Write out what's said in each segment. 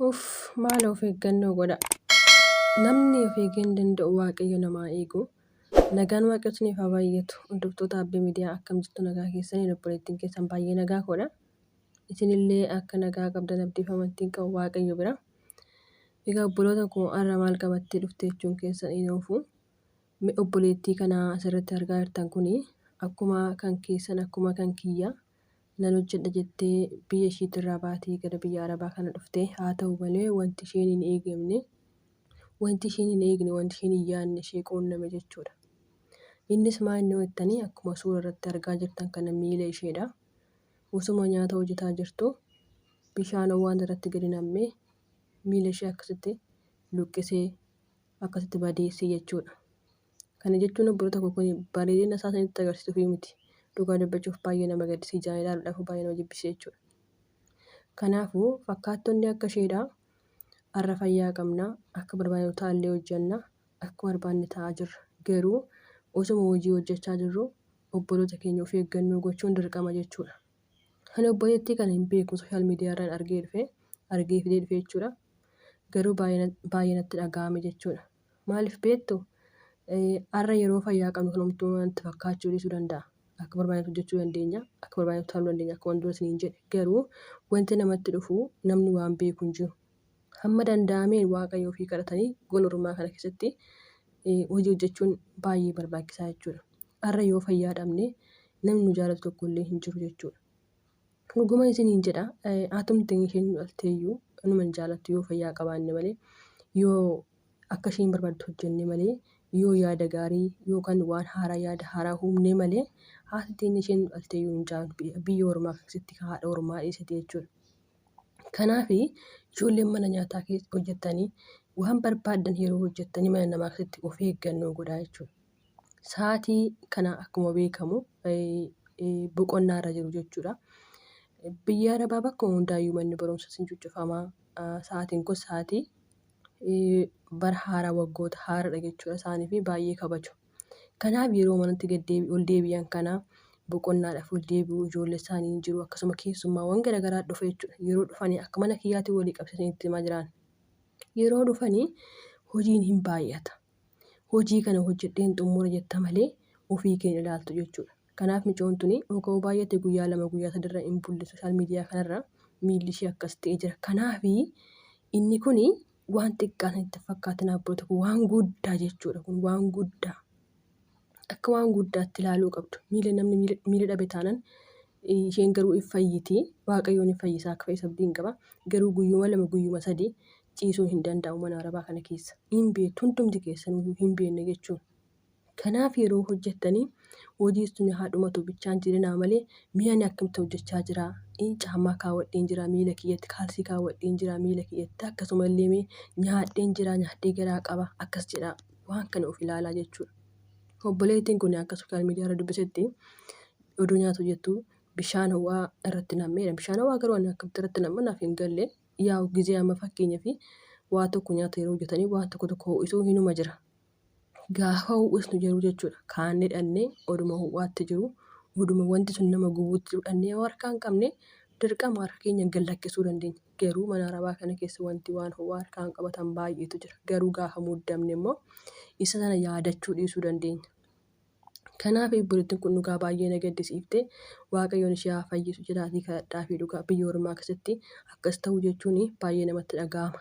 Uff maaloo of eeggannoo godha. Namni of eegee hin danda'u Waaqayyo namaa eegu. Nagaan Waaqayyo isiniif haa baay'atu. Hordoftoota Abbee Miidiyaa akkam jirtu nagaa keessanii obboleettiin keessan baay'ee nagaa koodha. Isinillee akka nagaa qabdan abdiif amantiin qabu Waaqayyo bira. Egaa obboloota koo har'a maal qabattee dhufte jechuun keessan hin oofu. Obboleettii kana asirratti argaa jirtan kuni akkuma kan keessan akkuma kan kiyya nan hojjedha jettee biyya ishiitirraa baatee gara biyya Arabaa kana dhufte. Haa ta'u malee wanti isheen hin eegamne wanti isheen hin eegne wanti isheen hin yaadne ishee quunname jechuudha. Innis maal inni jettanii akkuma suura irratti argaa jirtan kana miila isheedha. Osuma nyaata hojjetaa jirtu bishaan waan irratti gadi nammee miila ishee akkasitti luqqisee akkasitti badeessee jechuudha. Kana jechuun obboloota koo kun bareedina isaa isinitti agarsiisuufii miti. Dhugaa dubbachuuf baay'ee nama gaddisiisa ijaan ilaaluudhaaf baay'ee nama jibbisiisa jechuudha. Kanaafuu fakkaattonni akka isheedha har'a fayyaa qabna akka barbaanne utaallee hojjenna akka barbaanne ta'aa jirra. Garuu osuma hojii hojjechaa jirru obboloota keenya of eeggannoo gochuun dirqama jechuudha. Ani obboleettii kana hin beeku sooshaal miidiyaa irraan argee dhufe argee fidee dhufe jechuudha. Garuu baay'ee natti dhaga'ame jechuudha. Maaliif beektu har'a yeroo fayyaa qabnu kan homtuu natti fakkaachuu dhiisuu danda'a. Akka barbaannetti hojjechuu dandeenya, akka barbaannetti utaaluu dandeenya akkuma dura isiniin jedhe. Garuu wanti namatti dhufu namni waan beeku hin jiru. Hamma danda'ameen Waaqayyo ofii kadhatanii gola ormaa kana keessatti hojii hojjechuun baay'ee barbaachisaa jechuudha. Har'a yoo fayyaa dhabne namni nu jaalatu tokko illee hin jiru jechuudha. Dhuguma isiniin jedha hatumti isheen nu dhalteeyyuu numa hin jaalattu yoo fayyaa qabaanne malee yoo akka isheen barbaaddu hojjenne malee yoo yaada gaarii yookaan waan haaraa yaada haaraa uumne malee haati teenya isheen nu dhalteeyyuu hin jaalattu biyya ormaa keessatti haadha ormaa dhiisete jechuudha. Kanaaf ijoolleen mana nyaataa keessa hojjettanii waan barbaaddan yeroo hojjettanii mana namaa keessatti of eeggannoo godhaa jechuudha. Sa'aatii kana akkuma beekamu boqonnaa irra jiru jechuudha. Biyya Arabaa bakkuma hundaayyuu manni barumsa sin cuccufama. Sa'aatiin kun sa'aatii bara haaraa waggoota haaraadha jechuudha isaanii fi baay'ee kabaju. Kanaaf yeroo manatti gad deebi ol deebi'an kana boqonnaadhaaf ol deebi'u ijoollee isaanii hin jiru akkasuma keessummaawwan garaagaraa dhufa jechuudha. Yeroo dhufanii akka mana kiyyaatiin walii qabsiisanii itti himaa jiran. Yeroo dhufanii hojiin hin baay'ata. Hojii kana hojjedheen xumura jetta malee ofii kee hin ilaaltu jechuudha. Kanaaf micoon tuni hoga'uu baay'ate guyyaa lama guyyaa sadirra hin bulle sooshaal miidiyaa kanarra miilli ishee akkas ta'ee jira. Kanaaf inni kuni waan xiqqaa isinitti hin fakkaatin abboota koo waan guddaa jechuudha kun waan guddaa akka waan guddaatti ilaaluu qabdu miila namni miila dhabe taanan isheen garuu if fayyiti waaqayyoon if fayyisaa akka fayyisa abdiin qaba garuu guyyuma lama guyyuma sadi ciisuu hin danda'u mana arabaa kana keessa hin beektu hundumti keessanuu hin beekne jechuun. Kanaaf yeroo hojjettanii hojii suni haa dhumatu bichaan jedhinaa malee mee ani akkamitti hojjechaa jira caammaa kaawwadheen jira miila kiyyatti kaalsii kaawwadheen jira miila kiyyatti akkasumallee mee nyaadheen jira nyaadhee garaa qaba akkas jedhaa waan kana of ilaalaa jechuudha. Obboleettiin kun akka sooshaal miidiyaa irra dubbisetti oduu nyaata hojjettu bishaan ho'aa irratti nammeera. Bishaan ho'aa garuu ani akkamitti irratti namma naaf hin galle. Yaa'u gizee amma fakkeenyaaf waa tokko nyaata yeroo hojjetanii waan tokko tokko ho'isuu hinuma jira. Gaafa ho'isnu jiru jechuudha. Kaannee dhannee oduma ho'aatti jiru, oduma wanti sun nama gubuutti jiru dhannee yoo harkaa hin qabne dirqama harka keenya gad lakkisuu dandeenya. Garuu mana arabaa kana keessa wanti waan ho'aa harkaan qabatan baay'eetu jira. Garuu gaafa muddamne immoo isa sana yaadachuu dhiisuu dandeenya. Kanaaf obboleettiin kun dhugaa baay'ee na gaddisiifte. Waaqayyoon ishee haa fayyisu jedhaatii kadhadhaafii dhugaa biyya ormaa keessatti akkas ta'uu jechuun baay'ee namatti dhaga'ama.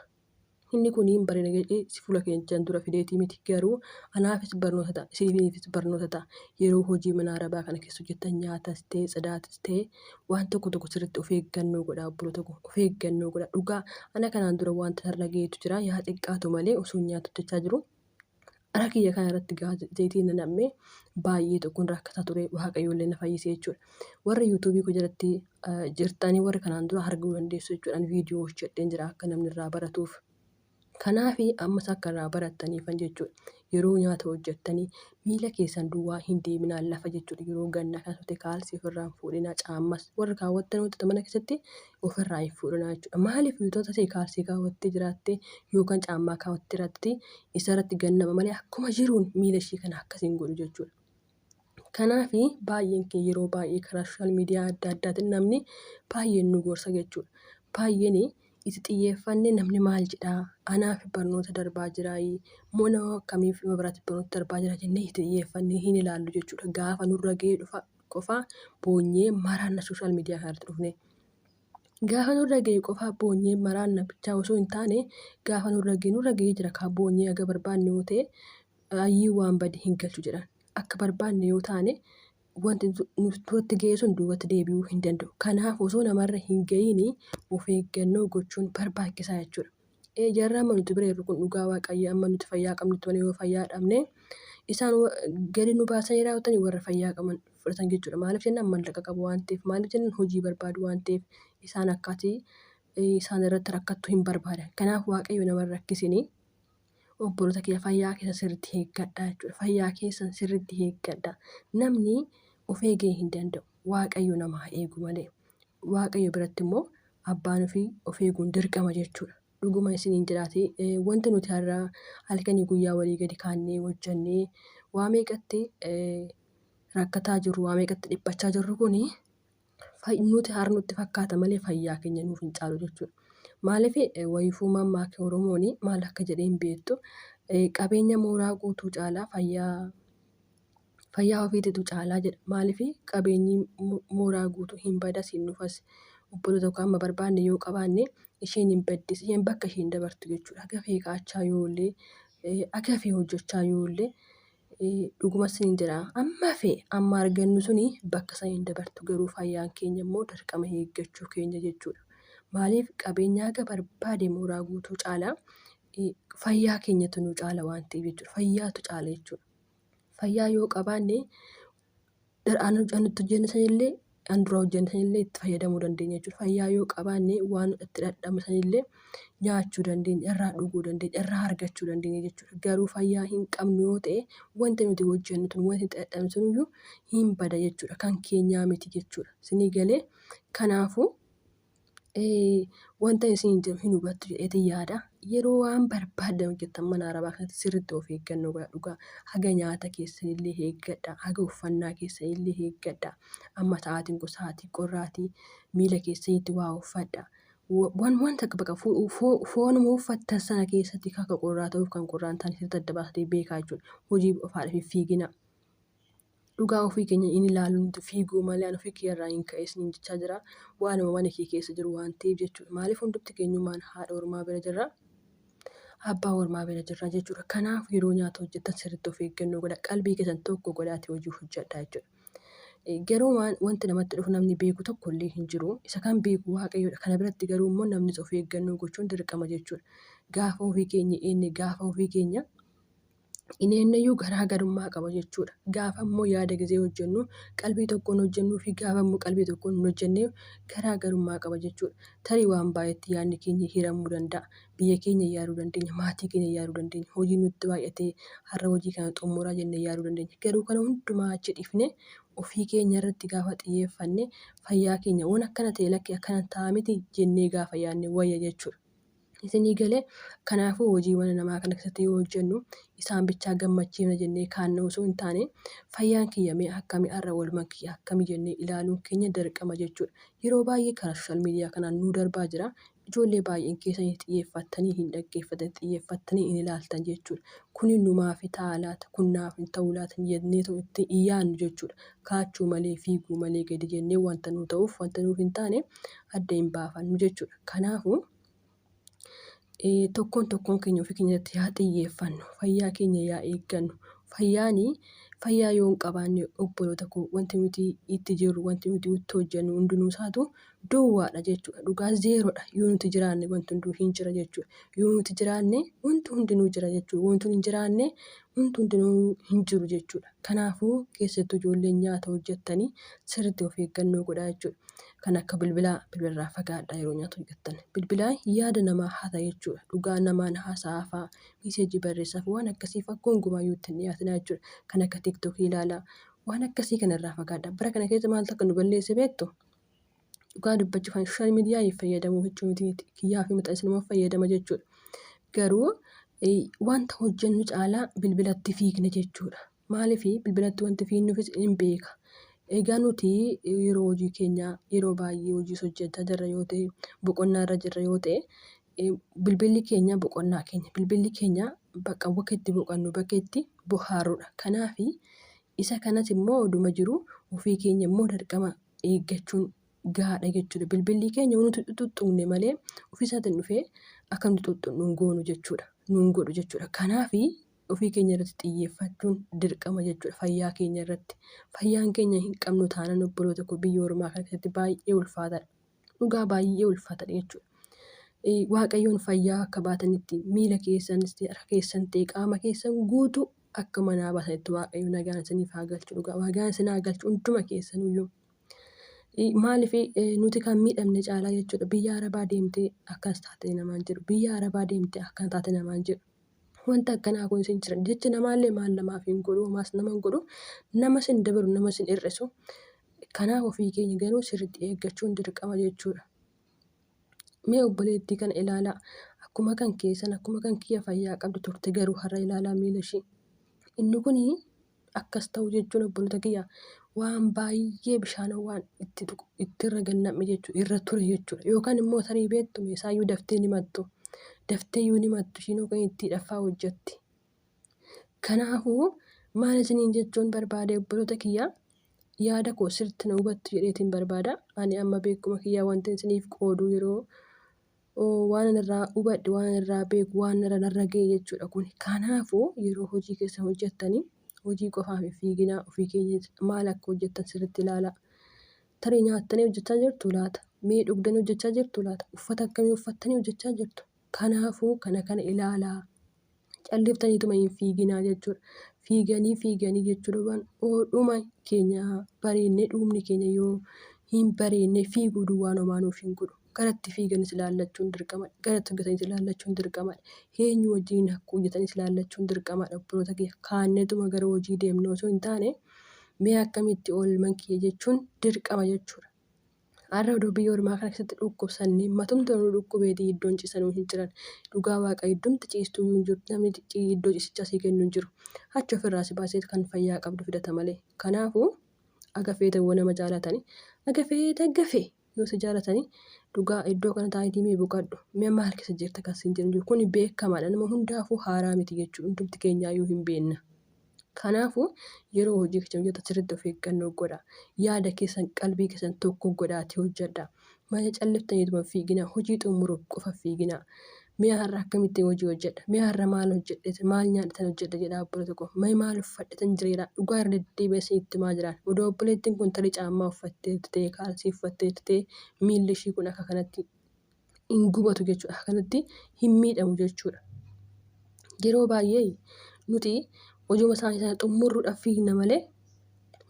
Inni kun hin bareeda jedhee si fuula keenya dura fideetii miti. Garuu anaafis barnoota ta'a, isiniifis barnoota ta'a. Yeroo hojii mana arabaa kana keessa hojjettan nyaatas ta'e, tsidaatis ta'e waan tokko tokko sirriitti of eeggannoo godhaa obboloota koo. Of eeggannoo godhaa. Dhugaa ana kanaan dura wanta narra ga'eetu jira. Yaa xiqqaatu malee osoo nyaata hojjechaa jiru. Ara kiyya kana irratti zayitiin na nam'ee baay'ee tokkoon rakkataa ture waaqayyoollee na fayyise jechuudha. Warri yuutuubii koo jalatti jirtanii warri kanaan dura arguu dandeessu jechuudha. Ani viidiyoo hojjedheen jira akka namni irraa baratuuf. Kanaaf ammas akka irraa barattaniifan jechuudha. Yeroo nyaata hojjettanii miila keessan duwwaa hin deeminaa lafa jechuudha. Yeroo gannaa kana ta'e kaalsii ofirraa hin fuudhinaa caammas warri kaawwattan wantoota mana keessatti ofirraa hin fuudhinaa jechuudha. Maaliif yoo ta'e kaalsii kaawwattee jiraatte yookaan caammaa kaawwattee jiraatte isarratti gannama malee akkuma jiruun miila ishii kana akkas hin godhu jechuudha. Kanaaf baay'een keenya yeroo baay'ee karaa sooshaal miidiyaa adda addaatiin namni baay'een nu gorsa jechuudha. Baay'een Itti xiyyeeffannee namni maal jedhaa, anaaf barnoota darbaa jiraayii, moo nama akkamiif nama biraatiif barnoota darbaa jira jennee itti xiyyeeffannee hin ilaallu jechuudha. Gaafa nurra ga'ee dhufa qofa boonyee maraanna sooshaal miidiyaa kanarratti dhufne. Gaafa nurra ga'e qofa boonyee maraanna bichaa osoo hin taane gaafa nurra ga'e nurra ga'ee jira kaa boonyee haga barbaanne yoo ta'e ayyii waan bade hin galchu jedhan. Akka barbaanne yoo taane wanti duratti ga'e sun duubatti deebi'uu hin danda'u. Kanaaf osoo namarra hin ga'iin of eeggannoo gochuun barbaachisaa jechuudha. Jarri amma nuti bira jirru kun dhugaa waaqayyo amma nuti fayyaa qabnutti malee yoo fayyaa dhabne isaan gadi nu baasanii raawwatanii warra fayyaa qaban fudhatan jechuudha. Maaliif jennaan mallaqa qabu waan ta'eef, maaliif jennaan hojii barbaadu waan ta'eef isaan akkaatii isaan irratti rakkattu hin barbaadan. Kanaaf waaqayyo nama hin rakkisinii. Obboloota kiyya fayyaa keessan sirriitti eeggadhaa jechuudha. Fayyaa keessan sirriitti eeggadhaa. Namni of eegee hin danda'u. Waaqayyo nama haa eegu malee. Waaqayyo biratti immoo abbaan ofii of eeguun dirqama jechuudha. Dhuguma isiniin jedhaati wanti nuti har'a halkanii guyyaa walii gadi kaannee hojjannee waa meeqatti rakkataa jirru waa meeqatti dhiphachaa jirru kuni nuti har'a nutti fakkaata malee fayyaa keenya nuuf hin caalu jechuudha. Maaliif wayiifuu mammaakee Oromoon maal akka jedhee hin beektu qabeenya mooraa guutuu caalaa fayyaa fayyaa ofiititu caalaa jedha. Maaliif qabeenyi mooraa guutuu hin badas hin dhufas. Obboloota tokko amma barbaanne yoo qabaanne isheen hin baddis isheen bakka isheen dabartu jechuudha. Haga fee kaachaa yoo illee haga fee hojjechaa yoo illee dhuguma isiniin jedha amma fe'e amma argannu suni bakka sana hin dabartu garuu fayyaan keenya immoo dirqama eeggachuu keenya jechuudha. Maaliif qabeenya haga barbaade mooraa guutuu caalaa fayyaa keenyatu nu caala waan ta'eef jechuudha. Fayyaatu caala jechuudha. Fayyaa yoo qabaanne nutti hojjenne sanillee an dura hojjenne sanillee itti fayyadamuu dandeenya jechuudha. Fayyaa yoo qabaanne waan itti dhadhabne sanillee nyaachuu dandeenya, irraa dhuguu dandeenya, irraa argachuu dandeenya jechuudha. Garuu fayyaa hin qabnu yoo ta'e wanti nuti hojjennu tun wanti itti dhadhabne suniyyuu hin bada jechuudha. Kan keenyaa miti jechuudha. Isinii galee kanaafuu wanta isin jedhu hin hubattu jedheetin yaada. Yeroo waan barbaaddan hojjettan mana arabaa kanatti sirriitti of eeggannoo godhaa dhugaa. Haga nyaata keessanillee eeggadha. Haga uffannaa keessanillee eeggadha. Amma sa'aatiin kun sa'aatii qorraati. Miila keessanitti waa uffadha. Waan wanta bakka foonuma uffattan sana keessatti akka qorraa ta'uuf kan qorraa hin taane sirriitti adda baasatee beekaa jechuudha. Hojii qofaadhaaf hin fiiginaa. Dhugaa ofii keenya hin ilaallu nuti fiiguu malee an ofii kiyya irraa hin ka'e isiniin jechaa jira. Waanuma mana kee keessa jiru waan ta'eef jechuudha. Maaliif hundumti keenyummaan haadha ormaa bira jirra. Abbaa ormaa bira jirra jechuudha. Kanaaf yeroo nyaata hojjettan sirriitti of eeggannoo godha. Qalbii keessan tokko godhaatii hojii hojjedhaa jechuudha. Garuu waan wanti namatti dhufu namni beeku tokko illee hin jiru. Isa kan beeku Waaqayyoodha. Kana biratti garuu immoo namnis of eeggannoo gochuun dirqama jechuudha. Gaafa ofii keenya eenne gaafa ofii keenya Inni eenyuyyuu garaa garummaa qaba jechuudha. Gaafa immoo yaada gizee hojjennu qalbii tokkoon hojjennuu fi gaafa immoo qalbii tokkoon hin hojjenne garaa garummaa qaba jechuudha. Tarii waan baay'eetti yaadni keenya hiramuu danda'a. Biyya keenya yaaduu dandeenya, maatii keenya yaaduu dandeenya, hojii nutti baay'atee har'a hojii kana xumuraa jennee yaaduu dandeenya. Garuu kana hundumaa achi dhiifnee ofii keenya irratti gaafa xiyyeeffanne fayyaa keenya waan akkana ta'e lakki akkana ta'a miti jennee gaafa yaadne wayya jechuudha. Isinii galee? Kanaafuu hojii mana namaa kana keessatti yoo hojjennu isaan bichaa gammachiifna jennee kaanna osoo hin taane fayyaan kiyya mee akkami har'a oolmaan kiyya akkami jennee ilaaluun keenya dirqama jechuudha. Yeroo baay'ee karaa social media kanaan nuu darbaa jira. Ijoollee baay'een keessan xiyyeeffattanii hin dhaggeeffatan, xiyyeeffattanii hin ilaaltan jechuudha. Kuni numaafi ta'a laata, kun naaf hin ta'u laata jenneetoo itti hin yaadnu jechuudha. Kaachuu malee, fiiguu malee gadi jennee wanta nuu ta'uuf wanta nuuf hin taane adda hin baafannu jechuudha. Kanaafuu tokkoon tokkoon keenya ofii keenyatti yaa xiyyeeffannu, fayyaa keenya yaa eeggannu. Fayyaani fayyaa yoo hin qabaanne obboloota koo wanti nuti itti jirru, wanti nuti itti hojjennu hundinuu isaatu duwwaadha jechuudha. Dhugaa zeeroodha. Yoo nuti jiraanne wanti hunduu hin jira jechuudha. Yoo nuti jiraanne wanti hundinuu jira jechuudha. Wanti hin jiraanne wanti hundinuu hin jiru jechuudha. Kanaafuu keessattuu ijoolleen nyaata hojjettanii sirriitti of eeggannoo godhaa jechuudha. Kan akka bilbilaa bilbilarraa fagaadhaa yeroo nyaata hojjettan. Bilbilaan yaada namaa hata jechuudha. Dhugaa namaan haasa'aa fa'aa miseejii barreessaa fi waan akkasii fa'aa gonkumaa itti hin dhiyaatinaa jechuudha. Kan akka tiiktookii ilaalaa waan akkasii kanarraa fagaadhaa. Bara kana keessa maaltu akka nu balleesse beektu? Dhugaa dubbachuuf ani sooshaal miidiyaa hin fayyadamu jechuu miti kiyyaa fi maxxansa nama fayyadama jechuudha. Garuu wanta hojjennu caalaa bilbilatti fiigna jechuudha. Maaliif bilbilatti wanti fiignuufis hin beeka. Egaa nuti yeroo hojii keenyaa yeroo baay'ee hojiis hojjechaa jirra yoo ta'e, boqonnaa irra jirra yoo ta'e, bilbilli keenya boqonnaa keenya. Bilbilli keenya bakka bakka itti boqonnu, bakka itti bohaarrudha. Kanaaf isa kanas immoo oduma jiru ofii keenya immoo dirqama eeggachuun gahaadha jechuudha. Bilbilli keenya yoo nuti tuttuqne malee ofii isaatiin dhufee akka nuti tuttuqnu hin goonu jechuudha. Nuun godhu jechuudha. Kanaaf ofii keenya irratti xiyyeeffachuun dirqama jechuudha fayyaa keenya irratti. Fayyaan keenya hin qabnu taanaan obboloota koo biyya ormaa kana keessatti baay'ee ulfaataadha. Dhugaa baay'ee ulfaataadha jechuudha. Waaqayyoon fayyaa akka baatanitti miila keessanis ta'e harka keessan ta'e qaama keessan guutuu akka manaa baatanitti Waaqayyo nagaan isiniif haa galchu dhugaa nagaan isin haa galchu hunduma keessaniyyuu. Maaliif nuti kan miidhamne caalaa jechuudha biyya arabaa deemtee akkas taate namaan jedhu biyya arabaa deemtee akkana taate namaan jedhu. Wanta akkanaa kun isin jira jechi namaallee maal namaaf hin godhu homaas nama hin godhu nama sin dabalu nama sin hir'isu. Kanaaf ofii keenya garuu sirriitti eeggachuun dirqama jechuudha. Mee obboleettii kana ilaalaa. Akkuma kan keessan akkuma kan kiyya fayyaa qabdi turte garuu har'a ilaalaa miila ishii. Inni kun akkas ta'u jechuun obboloota kiyya waan baay'ee bishaan waan itti tuqu itti irra ganname jechuudha irra ture jechuudha. Yookaan immoo tarii beektu isaayyuu daftee ni mattu. Daftee iyyuu ni mattu ishiin yookaan itti dhaffaa hojjetti. Kanaafuu maal isiniin jechuun barbaade obboloota kiyya yaada koo sirriitti na hubattu jedheetiin barbaada. Ani amma beekuma kiyyaa wanti isiniif qoodu yeroo waan ani irraa hubadhe, waan ani irraa beeku, waan irra narra ga'e jechuudha kun. Kanaafuu yeroo hojii keessan hojjettanii hojii qofaaf hin fiiginaa ofii keenya maal akka hojjettan sirriitti ilaalaa. Tarii nyaattanii hojjechaa jirtu laata? Mee dhugdanii hojjechaa jirtu laata? Uffata akkamii uffattanii hojjechaa jirtu? Kanaafuu kana kana ilaalaa. Calliftaniituma hin fiiginaa jechuudha. Fiiganii fiiganii jechuudha waan dhuma keenya bareennee dhumni keenya yoo hin bareenne fiiguu duwwaan homaa nuuf hin godhu. Garatti fiiganis ilaallachuun dirqamadha. Garatti hojjetanis ilaallachuun dirqamadha. Eenyu wajjin akka hojjetanis ilaallachuun dirqamadha. Obboloota kiyya kaanneetuma gara hojii deemnu osoo hin taane mee akkamitti oolman kiyya jechuun dirqama jechuudha. Har'a odoo biyya ormaa kana keessatti dhukkubsannee matumti nu dhukkubeetii iddoon ciisanuu hin jiran. Dhugaa waaqa iddoomti ciistuu hin jiru. Namni iddoo ciisichaa sii kennu hin jiru. Achi ofirraa si baasee kan fayyaa qabdu fidata malee. Kanaafuu aga feete yoo nama jaalatanii aga feete aga fee yoo si jaalatanii dhugaa iddoo kana taa'iitii mee boqadhu. Mee maal keessa jirta kan siin jedhu kuni beekamaadha. Nama hundaafuu haaraa miti jechuudha. Hundumti keenyaayyuu hin beekna. Kanaafuu yeroo hojii keessan hojjetan sirriitti of eeggannoo godhaa. Yaada keessan qalbii keessan tokko godhaatii hojjedhaa. Malee calliftaniituma hin fiiginaa. Hojii xumuruuf qofa hin fiiginaa. Mee har'a akkamittiin hojii hojjedha? Mee har'a maal hojjedhe? Maal nyaadhetan hojjedha jedhaa obboloota koo. Mee maal uffadhetan jira jedhaa. Dhugaa irra deddeebi'ee isinitti himaa jiraan. Odoo obboleettiin kun tarii caammaa uffatteerti ta'ee kaalsii uffatteerti ta'ee miilli ishii kun akka kanatti hin gubatu jechuudha. Akka kanatti hin miidhamu jechuudha. Yeroo baay'ee nuti hojuma isaanii sana xumurruudhaaf fiigna malee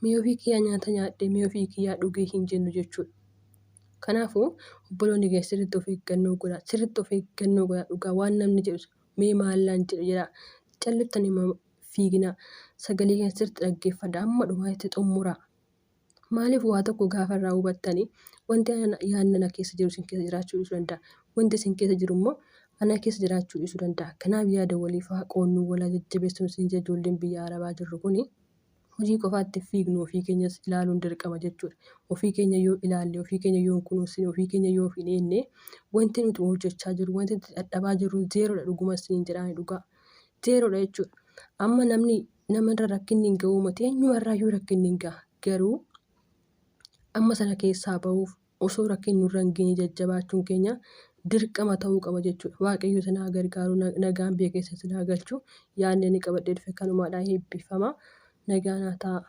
mee ofii kiyyaa nyaata nyaadhee mee ofii kiyyaa dhugee hin jennu jechuudha. Kanaafuu obboloonni keenya sirriitti of eeggannoo godhaa. Sirriitti of eeggannoo godhaa dhugaa waan namni jedhu mee maal naan jedhu jedhaa. Calliftanii fiiginaa. Sagalee keenya sirriitti dhaggeeffadhaa. Amma dhumaatti xumuraa. Maaliif waa tokko gaafa irraa hubattanii wanti yaadni ana keessa jiru isin keessa jiraachuu dhiisuu danda'a. Wanti isin keessa jiru immoo ana keessa jiraachuu dhiisuu danda'a. Kanaaf yaada waliif haa qoodnu, wal haa jajjabeessinu isin jedha ijoolleen biyya Arabaa jirru kuni. Hojii qofaatti fiignu ofii keenyas ilaaluun dirqama jechuudha. Ofii keenya yoo ilaalle, ofii keenya yoo hin kunuunsine, ofii keenya yoo of hin eegne wanti nuti hojjechaa jirru, wanti nuti dadhabaa jirru zeeroodha dhuguma isiniin jedhaan dhugaa. Zeeroodha jechuudha. Amma namni namarra rakkinni hin ga'uu miti eenyumarraayyuu rakkinni hin ga'a. Garuu amma sana keessaa ba'uuf osoo rakkinni nurra hin geenye jajjabaachuun keenya dirqama ta'uu qaba jechuudha. Waaqayyo isin haa gargaaru nagaan biyya keessa isin haa galchu. Yaadni ani qabadhee dhufe kanumaadha eebbifama. Nagaan haa ta'a.